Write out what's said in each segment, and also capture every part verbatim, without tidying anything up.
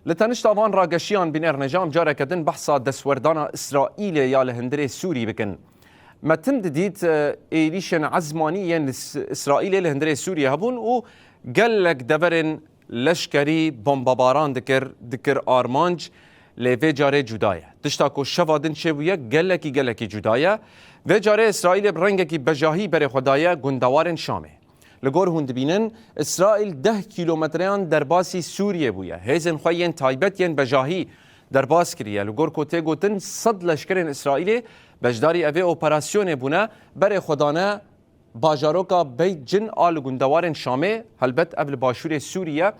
Li tenişta van rageşiyan bîner necam careke din behsa destwerdana Îsraîlê ya li hundirê Sûrî bikin. Me tim didît, e, êrîşên ezmanî yên li S-, Îsraîlê li hundirê Sûriyê hebûn û gelek deverên leşkerî bombebaran dikir, dikir armanc, lê vê carê cuda ye. Tişta ku şeva din çêbûye gelekî, gelekî cuda ye. Vê carê Îsraîlê bi rengekî bejahî berê xwe daye gundewarên Şamê. Li gor hûn dibînin, Îsraîl deh kîlometreyan derbasî Sûriyê bûye. Hêzên xwe yên taybet yên bejahî derbas kiriye. Li gor ku tê gotin, sed leşkerên Îsraîlê beşdarî evê operasyonê bûne, berê xwe dane bajaroka Beyt Cin a li gundewarên Şamê, helbet ev li başûrê Sûrî ye.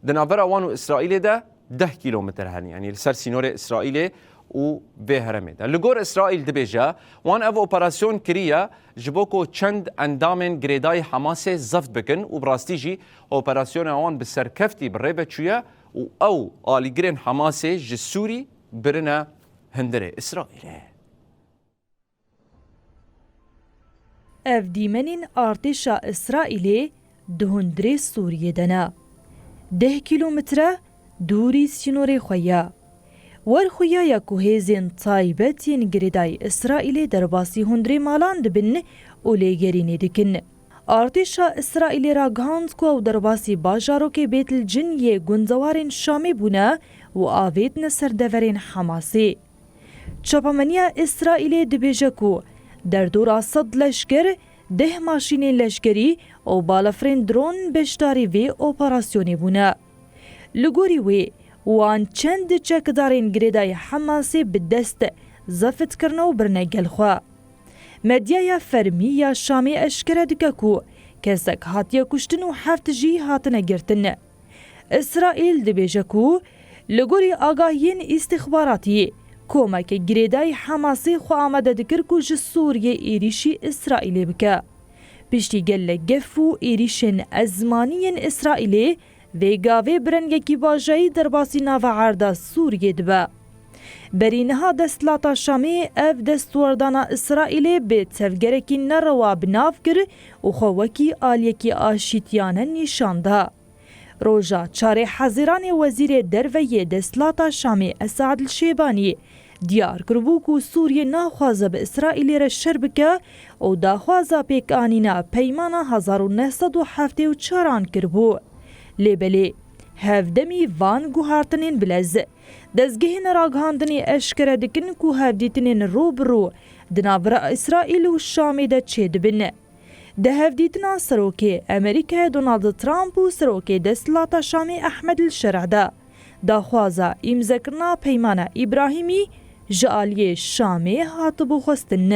Di navbera wan û Îsraîlê de deh kîlometre hene, yanî li ser sînorê Îsraîlê û vê herêmê de. Li gor Îsraîl dibêje, wan ev operasyon kiriye ji bo ku çend endamên girêdayî Hamasê zeft bikin û bi rastî jî operasyona wan bi serkeftî bi rê ve çûye û ew alîgirên Hamasê ji Sûrî birine hundirê Îsraîlê. Ev dîmenên artêşa Îsraîlê di hundirê Sûriyê de ne. Deh kîlometre dûrî sînorê xwe ye. Werxuya ya ku hêzên taybet yên girêdayî Îsraîlê derbasî hundirê malan dibin û lêgerînê dikin. Artêşa Îsraîlê ragihand ku ew derbasî bajarokê Bêt el Cin yê gundewarên Şamê bûne û avêtine ser deverên Hamasê. Çapemeniya Îsraîlê dibêje ku derdora sed leşker, deh maşînên leşkerî û balafirên dron beşdarî vê operasyonê bûne. Li gorî wê, wan çend çekdarên girêdayî Hamasê bi dest zeft kirine û birine gel xwe. Medyaya fermî ya Şamê eşkere dike ku kesek hatiye kuştin û heft jî hatine girtin. Îsraîl dibêje ku li gorî agahiyên îstixbaratî, komeke girêdayî Hamasê xwe amade dikir ku ji Sûriyê êrîşî Îsraîlê bike. Piştî gelek gef û êrîşên ezmanî yên Îsraîlê, vê gavê bi rengekî bajayî derbasî nava erda Sûriyê dibe. Berî niha desthilata Şamê ev destwerdana Îsraîlê bi tevgerekî nerewa bi nav kir û xwe wekî aliyekî aşîtiyane nîşan da. Roja çarê Hezîranê wezîrê derve yê desthilata Şamê Esad el-Şêbanî diyar kiribû ku Sûriyê naxwaze bi Îsraîlê re şer bike û daxwaza pêkanîna peymana hezar û neh sed û heftê û çaran kiribû. Lê belê, hevdemî van guhartinên bilez, dezgehên ragihandinê eşkere dikin ku hevdîtinên rû bi rû di navbera Îsraîl û Şamê de çêdibin. Di hevdîtina Serokê Amerîkayê Donald Trump û Serokê Desthilata Şamê Ehmed El-Şereh de, daxwaza îmzekirina Peymana Îbrahîmî ji aliyê Şamê hatibû xwestin.